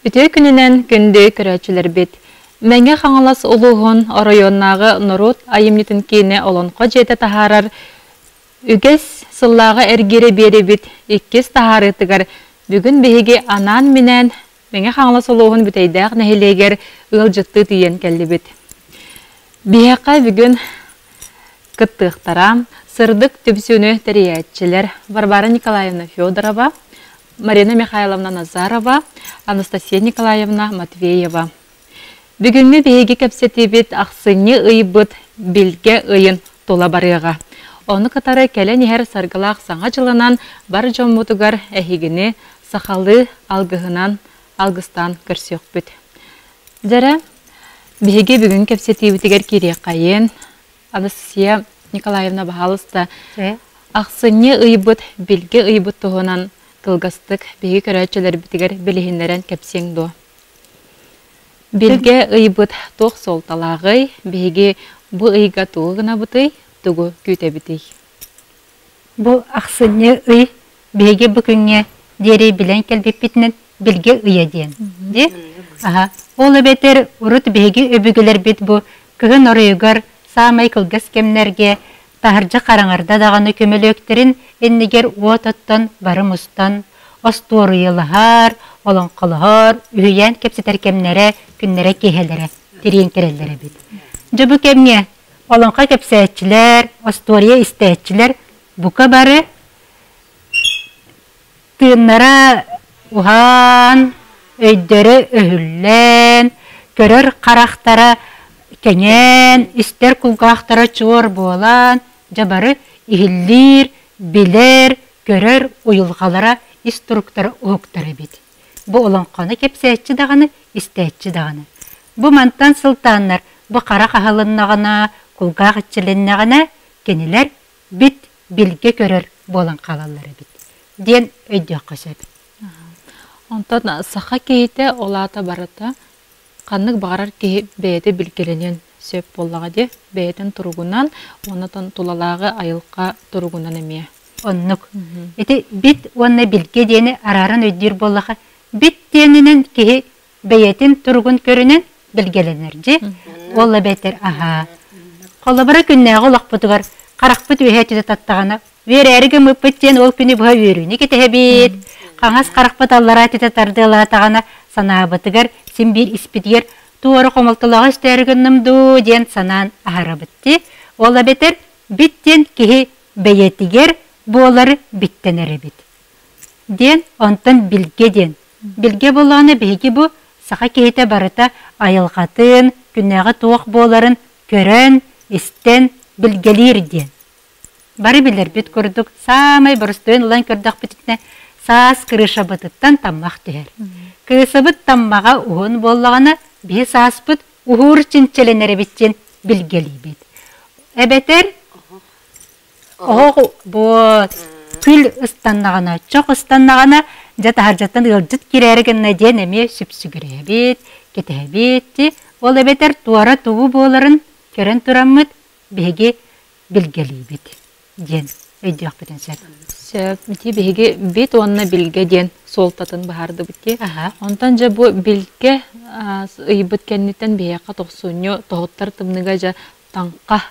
Үтүө күнүнэн күндү көрөөччүлэрбит! Мэҥэ Хаҥалас улууһун оройуоннааҕы норуот айымньытын киинэ Олоҥхо дьиэтэ таһаарар Үгэс сыллааҕы эргиирэ биэрибит иккис таһаарыытыгар бүгүн биһиги анаан-минээн Мэҥэ Хаҥалас улууһун Бүтэйдээх нэһилиэгэр ыалдьыттыы тиийэн кэллибит. Биһиэхэ бүгүн кыттыахтара сырдык түмсүүнү тэрийээччилэр Варвара Николаевна Федорова, Марина Михайловна Назарова, Анастасия Николаевна Матвеева. Бүгүҥҥү биһиги кэпсэтиибит ахсынньы ыйбыт Билгэ ыйын тула барыаҕа. Ону кытары кэлэн иһэр саргылаах Саҥа дьылынан бар дьоммутугар эһигини сахалыы алгыһынан алгыстаан көрсүөхпүт. Дьэрэ, биһиги бүгүн кэпсэтиибитигэр киириэххэйин. Анастасия Николаевна, баһаалыста, ахсынньы ыйбыт, билгэ ыйбыт туһунан кылгастык биһиги көрөөччүлэрбитигэр билиһиннэрэн кэпсиэҥ дуо? Билгэ ыйбыт туох суолталааҕый? Биһиги бу ыйга тугу гынабытый, тугу күүтэбитий? Бу ахсынньы ый биһиги бу күҥҥэ диэри билэн кэлбиппитинэн билгэ ыйа диэн. Дии? Аха. Ол эбэтэр урут биһиги өбүгэлэрбит бу кыһын оройугар саамай кылгас кэмнэргэ таһырдьа хараҥарда даҕаны көмөлүөктэрин иннигэр уот оттон бары мустан остуоруйалаһар, олоҥхолоһор, үһүйээн кэпсэтэр кэмнэрэ, күннэрэ киэһэлэрэ тириэн кэлэллэр эбит. Дьэ бу кэмҥэ олоҥхо кэпсээччилэр, остуоруйа истээччилэр бука бары тыыннара уһаан, өйдөрө өһүллэн, көрөр харахтара кэҥээн, истэр кулгаахтара чуор буолан, дьэ бары иһиллиир, билэр, көрөр уйулҕалара ис туруктара уһуктар эбит. Бу олоҥхону кэпсээччи даҕаны, истээччи даҕаны. Бу мантан сылтааннар бу харах аһылыннаҕына, кулгаах иччилэннэҕинэ, кинилэр бит билгэ көрөр буолан хаалаллар эбит диэн өйдүөххэ сөп. Онтон саха киһитэ ол аата барыта ханнык баҕарар киһи бэйэтэ билгэлэниэн сөп буоллаҕа дии, бэйэтин туругунан уонна тулалааҕы айылҕа туругунан эмиэ. Оннук. Ити бит уонна билгэ диэни арааран өйдүүр буоллаха, бит диэнинэн киһи бэйэтин туругун көрүнэн билгэлэнэр дьи. Ол эбэтэр аһаа. Холобура күннээҕи олохпутугар харахпыт үөһэ түтэ таттаҕына үөрээри гыммыппыт диэн ол күнү быһа үөрүүнү кэтэһэбит. Хаҥас харахпыт аллараа түтэ тардыалаатаҕына санаабытыгар син биир испитигэр туора хомолтолооҕу истээри гынным дуу диэн санаан аһарабыт дии. Ол эбэтэр бит диэн киһи бэйэтигэр буолары биттэнэр эбит. Диэн онтон билгэ диэн. Билгэ буоллаҕына биһиги бу саха киһитэ барыта айылҕатын, күннээҕи туох буоларын көрөн, истэн билгэлиир диэн. Бары билэрбит курдук, саамай боростуойун ылан көрдөхпүтүнэ, саас крышабытыттан таммах түһэр. Кыысабыт таммаҕа уһун буоллаҕына, биһи сааспыт уһуур чинчилэнэр эбит диэн билгэлиибит. Эбэтэр оһох буот күл ыстаннаҕына, чох ыстаннаҕына, дьэ таһырдьаттан ыалдьыт кирээри гынна диэн эмиэ сүпсүгүрэбит, кэтэһэбит. Ол эбэтэр туора тугу буоларын көрөн тураммыт биһиги билгэлиибит диэн өйдүөхпүтүн сөп. Сөп. Ити биһиги бит уонна билгэ диэн суолтатын быһаардыбыт дии. Онтон дьэ бу билгэ ыйбыт кэнниттэн биһиэхэ тохсунньу тоһуттар тымныга дьэ таҥха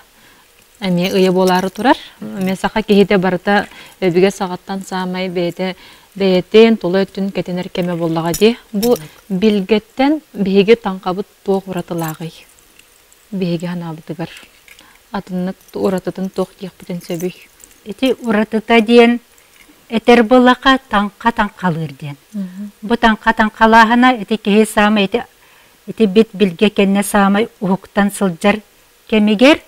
эмиэ ыйа буолаары турар. Эмиэ саха киһитэ барыта өбүгэ саҕаттан саамай бэйэтэ бэйэтин тула өттүн кэтэнэр кэмэ буоллаҕа дии. Бу билгэттэн биһиги таҥхабыт туох уратылааҕый? Биһиги санаабытыгар атыннык уратытын туох диэхпитин сөбүй? Ити уратыта диэн этэр буоллахха таҥха таҥхалыыр диэн. Бу таҥха таҥхалааһына ити киһи саамай ити ити бит билгэ кэннэ саамай уһуктан сылдьар кэмигэр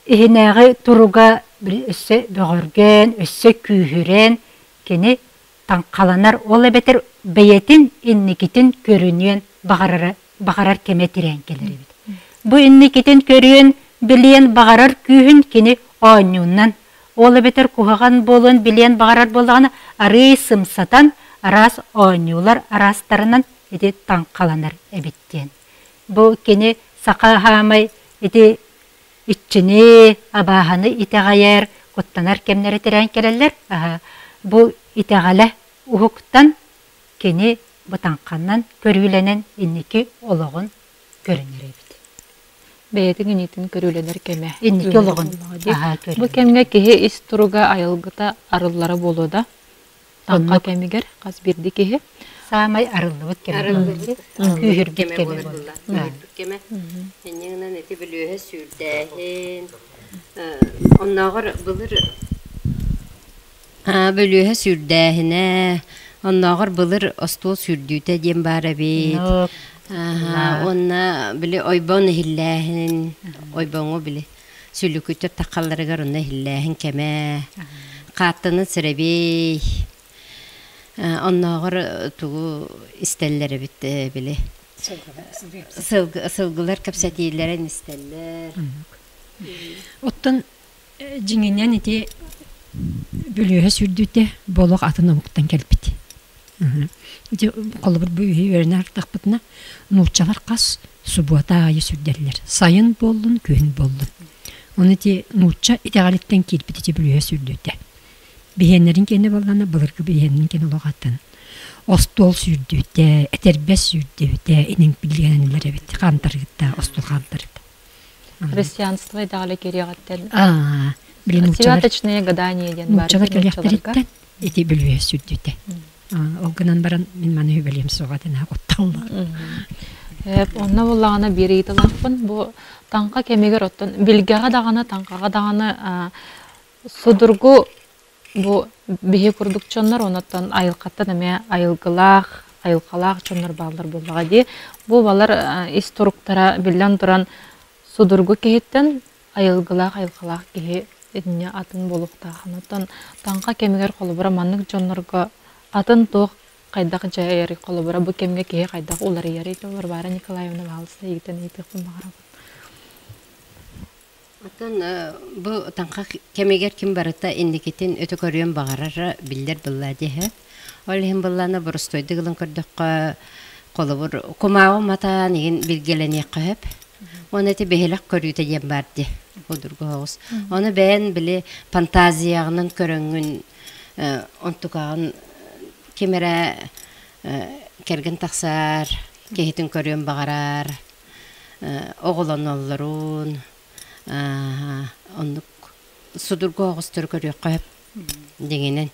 иһинээҕи туруга өссө бөҕөргөөн, өссө күүһүрэн кини таҥхаланар, ол эбэтэр бэйэтин инникитин көрүнүөн баҕарара баҕарар кэмэ тирээн кэлэр эбит. Бу инникитин көрүөн, билиэн баҕарар күүһүн кини оонньуунан, ол эбэтэр куһаҕан буолуон билиэн баҕарар буоллаҕына, арыый сымсатан, араас оонньуулар араастарынан ити таҥхаланар эбит диэн. Бу кини саха хаамай ити иччини, абааһаны итэҕэйэр, куттанар кэмнэрэ тирээн кэлэллэр. Бу итэҕэлэ уһуктан кини бу таҥханнан көрүүлэнэн инники олоҕун көрүнэр эбит. Бэйэтин инитин көрүүлэнэр кэмэ. Инники олоҕун Бу кэмҥэ киһи ис туруга айылгыта арыллара буолуо да? Таҥха кэмигэр хас биирдии киһи саамай арыллыбыт кэмэ Арыллыбыт күүһүрбүт кэмэ кэмэ буолар буолла. Күүһүрбүт кэмэ. Инньэ гынан ити бүлүүһэ сүүрдээһин оннооҕор былыр бүлүүһэ сүүрдээһинэ оннооҕор былыр остуол сүүрдүүтэ диэн баар эбит. Уонна били ойбон иһиллээһин ойбоҥҥо били сүлүкүтэр таххалларыгар онно иһиллээһин кэмэ хааттанан сэрэбиэй оннооҕор тугу истэллэр эбит били сылгылар кэпсэтиилэрин истэллэр. Оттон дьиҥинэн ити бүлүүһэ сүүрдүүтэ болох атын омуктан кэлбит. Ити холобур бу үһү үөрэнэ артахпытына нууччалар хас субуота аайы сүүрдэллэр. Сайын буоллун, күһүн буоллун. Оны ити нуучча итэҕэлиттэн киирбит ити бүлүүһэ сүүрдүүтэ. Биһиэннэрин киэнэ буоллаҕына былыргы биһиэннэрин киэнэ олох атын. Остуол сүүрдүүтэ, этэрбэс сүүрдүүтэ иниҥ билгэнэллэр эбит. Хаамтарыыта, остуол хаамтарыыта. Христианство итэҕэлэ киириэҕиттэн Аа, били нууччалар святочные гадания диэн баар нууччалар нууччаларга. кэлиэхтэриттэн ити бүлүүһэ сүүрдүүтэ. Ол гынан баран мин маны үбэлиэм суоҕа этэ кутталлар. Онно буоллаҕына биир ыйыталаахпын. Бу таҥха кэмигэр оттон билгэҕэ даҕаны, таҥхаҕа даҕаны Судургу бу биһи курдук дьоннор, онон айылҕаттан эмиэ айылгылаах, айылҕалаах дьоннор бааллар буоллаҕа дии. Бу балар ис туруктара биллэн туран судургу киһиттэн айылгылаах, айылҕалаах киһи инньэ атын буолуохтаах. Онон таҥха кэмигэр холобура маннык дьоннорго атын туох хайдах дьайарый холобура бу кэмҥэ киһи хайдах уларыйарый Варвара Николаевна баһаалыста эйигиттэн ыйытыахпын баҕарабын. Оттон бу таҥха кэмигэр ким барыта инникитин өтө көрүөн баҕарара биллэр быллаа диэһэ. Ол иһин быллаана боростуойдук ылан көрдөххө, холобур, кумааҕы матаан игин билгэлэниэххэ сөп. Уонна ити биһилэх көрүүтэ диэн баар дии, судургу соҕус. Ону бэйэн били фантазияҕынан көрөҥҥүн онтукаҕын ким эрэ кэргэн тахсар, киһитин көрүөн баҕарар, оҕолоноллорун оннук судургу оҕустары көрүөххэ сөп дьиҥинэн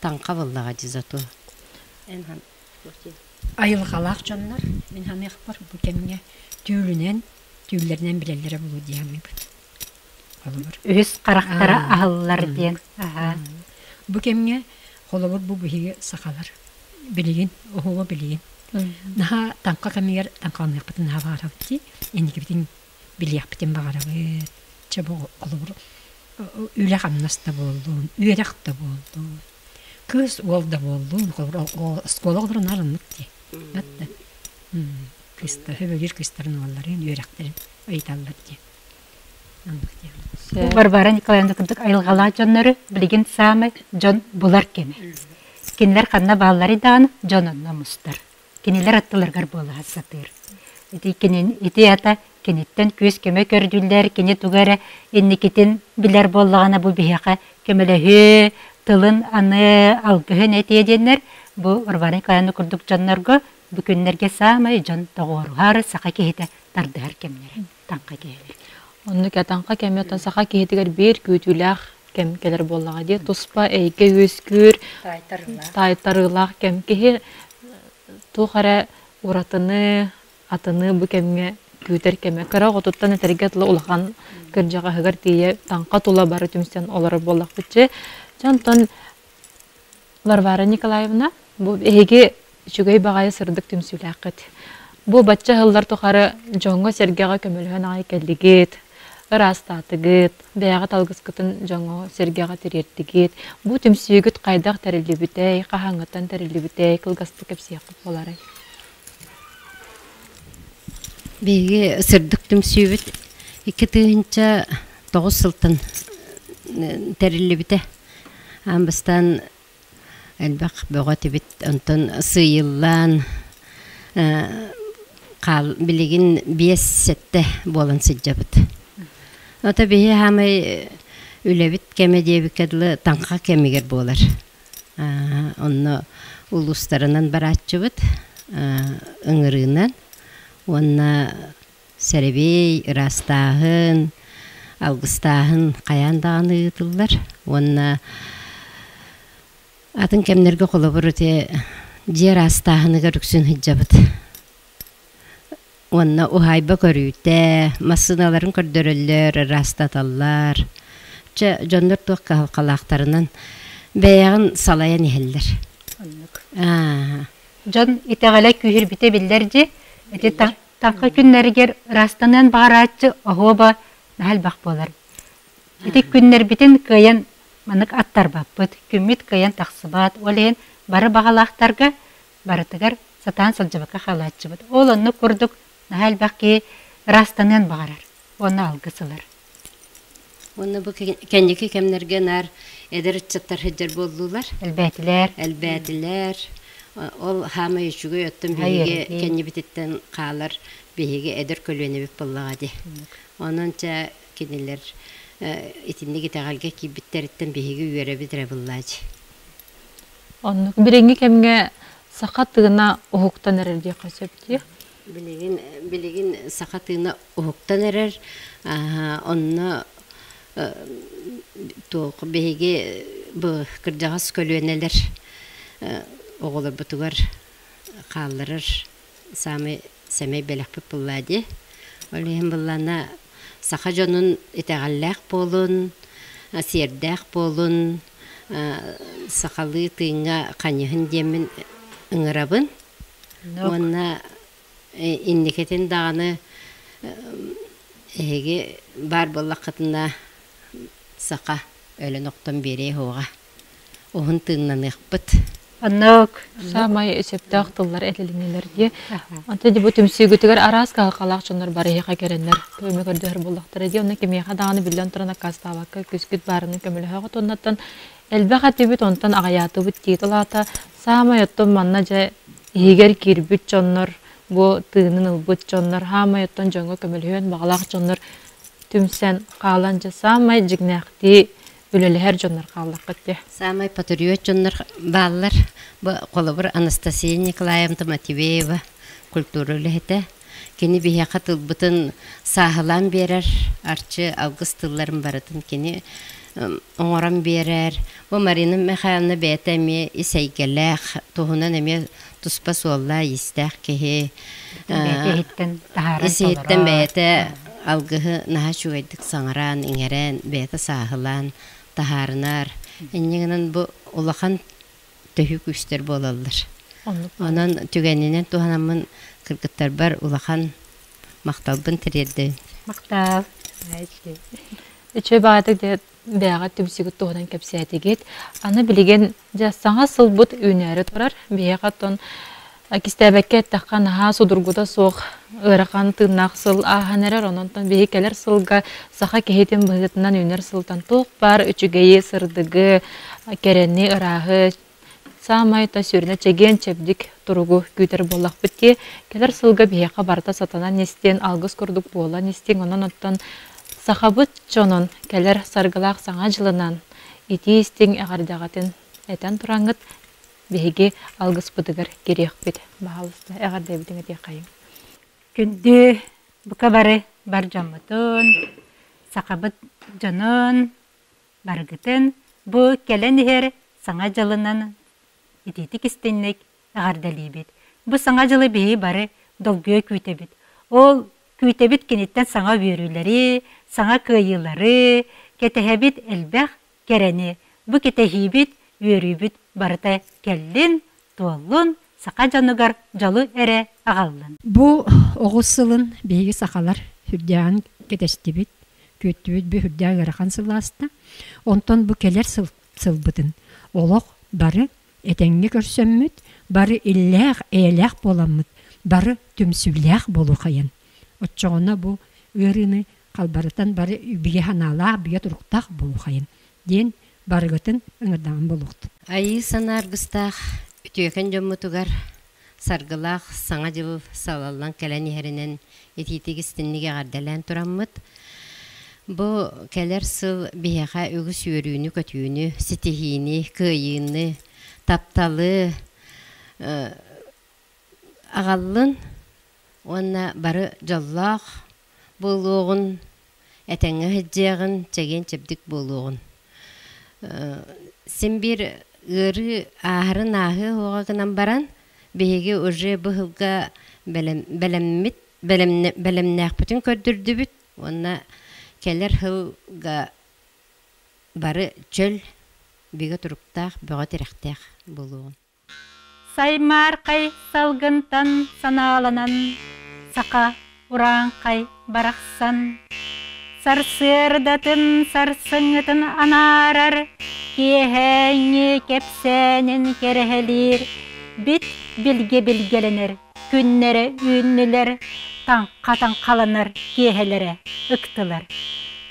таҥха буоллаҕа дии зато Айылҕалаах дьоннор мин саныахпар бу кэмҥэ түүлүнэн түүллэринэн билэллэрэ буолуо дии саныыбын. Холобур Үһүс харахтара аһыллар диэн. Бу кэмҥэ холобур бу биһиги сахалар билигин оһуоба билигин наһаа таҥха кэмигэр таҥхаланыахпытын наһаа баҕарабыт дии инникибитин билиэхпитин баҕарабыт чэ бу холобур үлэ-хамнас да буоллун үөрэх да буоллун кыыс уол да буоллун холобур оскуола оҕолоро наар оннук дии батта кыыстар хөбөлүүр кыыстарын уолларын үөрэхтэрин ыйыталлар дии Бу Варвара Николаевна курдук айылҕалаах дьоннору билигин саамай дьон булар кэмэ. Кинилэр ханна баалларый даҕаны дьон онно мустар. Кинилэр аттыларыгар буола сатыыр. Ити кинин ити ата киниттэн күүс-көмө көрдүүллэр, кини тугу эрэ инникитин билэр буоллаҕына бу биһиэхэ көмөлөһүө, тылын аны алгыһын этиэ диэннэр бу Варвара Николаевна курдук дьоннорго бу күннэргэ саамай дьон тоҕуоруһар, саха киһитэ тардыһар кэмнэрэ. Таҥха киһилэр. Оннук таҥха кэмэ оттон саха киһитигэр биир күүтүүлээх кэм кэлэр буоллаҕа дии. Туспа эйгэ үөскүүр, таайтарыылаах кэм. Киһи туох эрэ уратыны, атыны бу кэмҥэ күүтэр кэмэ. Кыра оҕотуттан этэргэ дылы улахан кырдьаҕаһыгар тиийэ таҥха тула бары түмсэн олорор буоллахпыт. Дьэ, онтон Варвара Николаевна, бу эһиги үчүгэй баҕайы сырдык түмсүүлээххит. Бу бачча сыллар тухары дьоҥҥо-сэргэҕэ көмөлөһөн аҕай кэллигит, ыраастаатыгыт, бэйэҕит алгыскытын дьоҥҥо-сэргэҕэ тириэртигит. Бу түмсүүгүт хайдах тэриллибитэй, хаһааҥҥыттан тэриллибитэй, кылгастык кэпсиэххит буолаарай? Биһиги сырдык түмсүүбүт 2009 сылтан тэриллибитэ. Аан бастаан элбэх бөҕө этибит, онтон сыыйыллан хаал билигин 5-7 буолан сылдьабыт. Ото биһи хаамай үлэбит кэмэ диэбиккэ дылы таҥха кэмигэр буолар. Онно Улуустарынан барааччыбыт ыҥырыынан уонна сэрэбиэй, ыраастааһын, алгыстааһын хайаан даҕаны ыытыллар уонна атын кэмнэргэ холобур ити дьиэ ыраастааһыныгар үксүн сылдьабыт. Уонна уһаайба көрүүтэ, массыыналарын көрдөрөллөр, ыраастаталлар. Чэ, дьоннор туох кыһалҕалаахтарынан бэйэҕин салайан иһэллэр. Оннук. Аа. Дьон итэҕэлэ күүһүрбүтэ биллэр дьи. Ити таҥха күннэригэр ыраастаныан баҕарааччы оһуоба наһаа элбэх буолар. Ити күннэрбитин кыайан маннык аттарбаппыт. Күммүт кыайан тахсыбат. Ол иһин бары баҕалаахтарга барытыгар сатаан сылдьыбакка хаалааччыбыт. Ол оннук курдук наһаа элбэх киһи ыраастаныан баҕарар уонна алгыс ылар. Уонна бу кэнники кэмнэргэ наар эдэр ыччаттар сылдьар буоллулар. Элбээтилэр. Элбээтилэр. Ол хаамай үчүгэй оттон биһиги кэннибититтэн хаалар биһиги эдэр көлүөнэбит буоллаҕа дии. Онон чэ кинилэр итинник итэҕэлгэ киирбиттэриттэн биһиги үөрэбит эрэ быллаачы. Оннук билиҥҥи кэмҥэ саха тыына уһуктан эрэр диэххэ сөп дии. Билигин билигин саха тыына уһуктан эрэр. Онно туох биһиги бу кырдьаҕас көлүөнэлэр оҕолорбутугар хаалларар саамай сэмэй бэлэхпит буоллаа дии. Ол иһин быллаана саха дьонун итэҕэллээх буолун, сиэрдээх буолун, сахалыы тыыҥҥа ханьыһын диэммин ыҥырабын. Уонна инникитин даҕаны эһиги баар буоллаххытына саха өлөн охтон биэриэ суоҕа. Уһун тыыннаныахпыт. Оннук. Саамай сөптөөх тыллар этилиннилэр дии. Онто дии бу түмсүүгүтүгэр араас кыһалҕалаах дьоннор бары эһиэхэ кэлэннэр көмө көрдөһөр буоллахтара дии. Онно кимиэхэ даҕаны биллэн туран аккаастаабакка күскүт баарынан көмөлөһөҕүт оннуттан элбэх этибит, онтон аҕыйаатыбыт дии. Ол аата саамай оттон манна дьэ иһигэр киирбит дьоннор, бу тыынын ылбыт дьоннор, хаамай оттон дьоҥҥо көмөлөһүөн баҕалаах дьоннор түмсэн хаалан дьэ саамай дьиҥнээхтии үлэлэһэр дьоннор хааллаххыт дии. Саамай патриот дьоннор бааллар. Бу холобур Анастасия Николаевна Матвеева культура үлэһитэ. Кини биһиэхэ тылбытын сааһылаан биэрэр, арчы алгыс тылларын барытын кини оҥорон биэрэр. Бу Марина Михайловна бэйэтэ эмиэ ис эйгэлээх, туһунан эмиэ туспа суоллаах-иистээх киһи. Бэйэтэ иһиттэн таһааран Ис иһиттэн бэйэтэ алгыһы наһаа үчүгэйдик саҥаран, иҥэрэн, бэйэтэ сааһылаан таһаарынар. Инньэ гынан бу улахан төһүү күүстэр буолаллар. Онон түгэнинэн туһанаммын кыргыттарбар улахан махталбын тириэрдэбин. Махтал. Үчүгэй баҕайытык дьэ бэйэҕит түмсүүгүт туһунан кэпсээтигит. Аны билигин дьэ саҥа сылбыт үүнээри турар. Биһиэхэ оттон кистээбэккэ эттэххэ наһаа судургута суох ыарахан тыыннаах сыл ааһан эрэр. Онон биһи кэлэр сылга саха киһитин быһыытынан үүнэр сылтан туох баар үчүгэйи, сырдыгы, кэрэни, ырааһы, саамай та сүрүнэ чэгиэн-чэбдик туругу күүтэр буоллахпыт дии. Кэлэр сылга биһиэхэ барыта сатанан истиэн, алгыс курдук буолан истиҥ. Онон оттон сахабыт дьонун кэлэр саргылаах саҥа дьылынан итии истиҥ эҕэрдэҕитин этэн тураҥҥыт биһиги алгыспытыгар кириэхпит. Баһаалыста эҕэрдэбитин этиэххэйиҥ. Күндү бука бары бар дьоммутун, сахабыт дьонун барыгытын бу кэлэн иһэр Саҥа дьылынан итиитик истиҥник эҕэрдэлиибит. Бу Саҥа дьылы биһиги бары долгуйа күүтэбит. Ол күүтэбит киниттэн саҥа үөрүүлэри, саҥа кыайыылары, кэтэһэбит элбэх кэрэни. Бу кэтэһиибит, үөрүүбүт барыта кэллин, туоллун, саха дьонугар дьолу эрэ аҕаллын. Бу оҕус сылын биһиги сахалар сүрдээҕин кэтэстибит, күөттүбүт бу сүрдээх ыарахан сыл ааста. Онтон бу кэлэр сыл сылбытын олох бары этэҥҥэ көрсөммүт, бары иллээх, эйэлээх буоламмыт, бары түмсүүлээх буолуохайын. Оччоҕуна бу ыарыыны халбарытан бары бигэ санаалаах, бигэ туруктаах буолуохайын диэн барыгытын ыҥырдаҕым буолуохтун. Айыы санаа аргыстаах үтүөкэн дьоммутугар саргылаах Саҥа дьыл салаллан кэлэн иһэринэн итиитик истинник эҕэрдэлээн тураммыт, бу кэлэр сыл биһиэхэ үгүс үөрүүнү-көтүүнү, ситиһиини, кыайыыны, тапталы, Аҕаллын уонна бары дьоллоох буолуоҕун, этэҥҥэ сылдьыаҕын, чэгиэн-чэбдик буолуоҕун. Син биир ыарыы ааһарын ааһыа уоҕа гынан баран, биһиги уже бу сылга бэлэммит, бэлэмнээхпитин көрдөрдүбүт уонна кэлэр сылга бары чөл, бигэ туруктаах, бөҕө тирэхтээх буолуоҕун. Саймаархай салгынтан санааланан, саха урааҥхай барахсан сарсыардатын сарсыҥҥытын анаарар, киэһээҥҥи кэпсээнин кэрэһэлиир, бит билгэ билгэлэнэр күннэрэ үүннүлэр, таҥха таҥхаланар киэһэлэрэ ыктылар.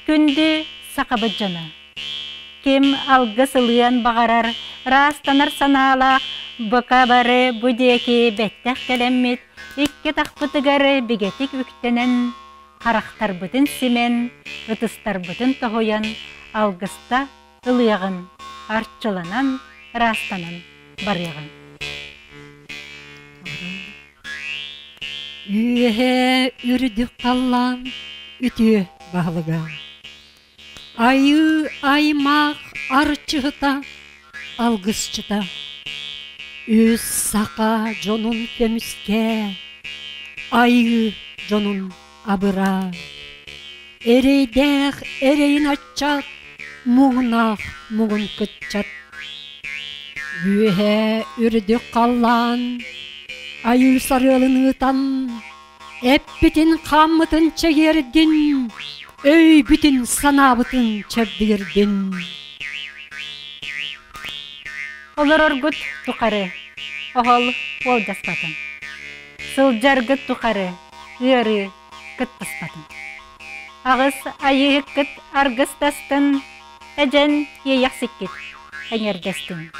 Күндү сахабыт дьоно! Ким алгыс ылыан баҕарар, ыраастанар санаалаах бука бары бу диэки бэттэх кэлэммит, икки атахпытыгар бигэтик үктэнэн, харахтарбытын симэн, ытыстарбытын тоһуйан алгыста ылыаҕын, арчыланан, ыраастанан барыаҕын. Үөһээ үрдүк халлаан үтүө баһылыга Айыы аймах арчыһыта, алгысчыта, үс саха дьонун көмүскээ, айыы дьонун абыраа. Эрэйдээх эрэйин аччат, муҥнаах муҥун кыччат. Үөһээ үрдүк халлаан, айыы сарыалын ыытан, Эппитин-хааммытын чэгиэрдин, өйбүтүн-санаабытын чэбдигирдин. Олороргут тухары оһол уолдьаспатын, сылдьаргыт тухары ыарыы кыттыспатын. Аҕыс айыыһыккыт аргыстастын, эдьэн иэйэхсиккит эҥэрдэстин.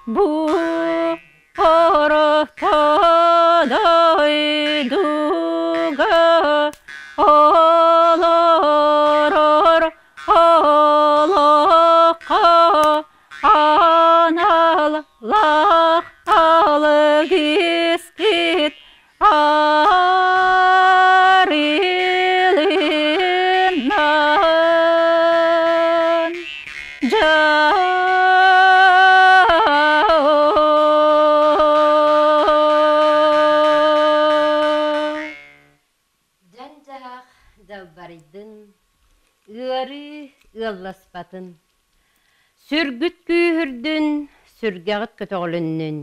Бу орто дойдуга олорор олоххо аналлаах алгыскыт арылыннан Дьаҥ-дьаһах дьалбарыйдын, ыарыы ыалласпатын, сүргүт күүһүрдүн, сүргэҕит көтөҕүлүннүн,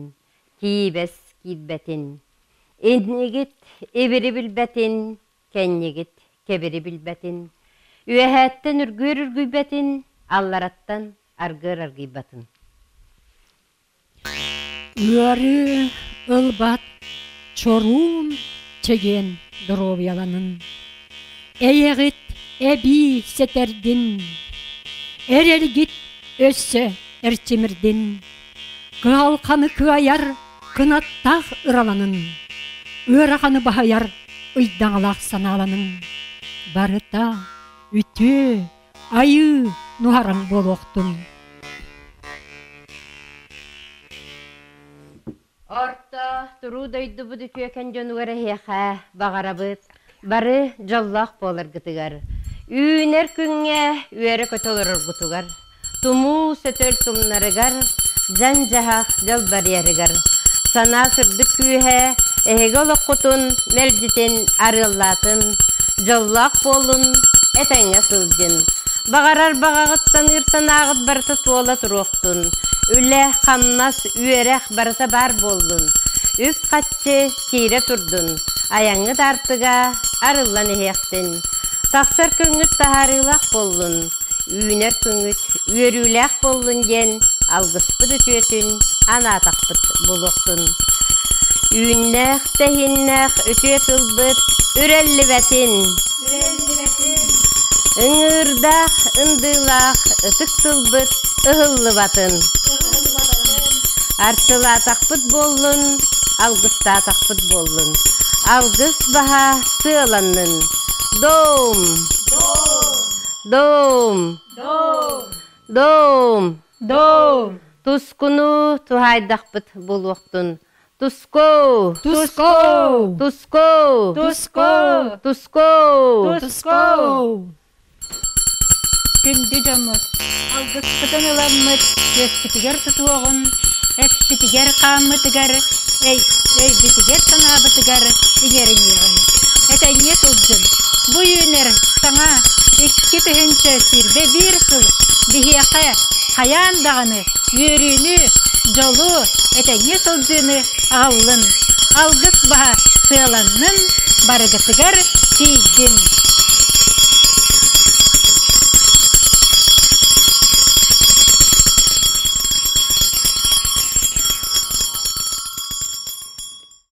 киибэс киирбэтин, иннигит ибири билбэтин, кэннигит кэбири билбэтин, үөһээттэн үргүөр үргүйбэтин, аллараттан аргыар аргыйбатын. Ыарыы ылбат чоруун чэгиэн доруобуйаланын, эйэҕит эбии сэтэрдин, эрэлгит өссө эрчимирдин, кыһалҕаны кыайар кынаттаах ыраланын, ыараханы баһыйар ыйдаҥалаах санааланын, барыта үтүө айыы нуһараҥ буолуохтун. Орто туруу дойдубут үтүөкэн дьонугар эһиэхэ баҕарабыт бары дьоллоох буоларгытыгар, үүнэр күҥҥэ үөрэ-көтө олороргутугар, тумуу сөтөл тумнарыгар, дьаҥ-дьаһах дьалбарыйарыгар, санаа сырдык күүһэ эһиги олоххутун мэлдьитин арыаллаатын, дьоллоох буолун, этэҥҥэ сылдьын. Баҕарар баҕаҕыт саныыр санааҕыт барыта туола туруохтун. Үлэ, хамнас, үөрэх барыта баар буоллун. Үп-харчы киирэ турдун. Айаҥҥыт аартыга арыллан иһиэхтин. Тахсар күҥҥүт таһаарыылаах буоллун. Үүнэр күҥҥүт үөрүүлээх буоллун диэн алгыспыт үтүөтүн анаатахпыт булуохтун. Үүннээх, тэһииннээх үтүө тылбыт үрэллибэтин. Үрэллибэтин. Ыҥыырдаах, ындыылаах ытык тылбыт ыһыллыбатын. Арчылаатахпыт буоллун, алгыстаатахпыт буоллун. Алгыс баһа сыаланнын. Дом! Дом! Дом! Дом! Тускуну туһаайдахпыт буолуохтун. Туско! Туско! Туско! Туско! Туско! Туско! Күндү дьоммут, алгыспытын ыламмыт, үөспүтүгэр тутуоҕун, эппитигэр хааммытыгар, өйбүтүгэр санаабытыгар иҥэриниэҕин. Этэҥҥэ сылдьын. Бу үүнэр саҥа 2021 сыл биһиэхэ хайаан даҕаны үөрүүнү, дьолу, этэҥҥэ сылдьыыны аҕаллын. Алгыс баһа сыаланнын, барыгытыгар тиийдин.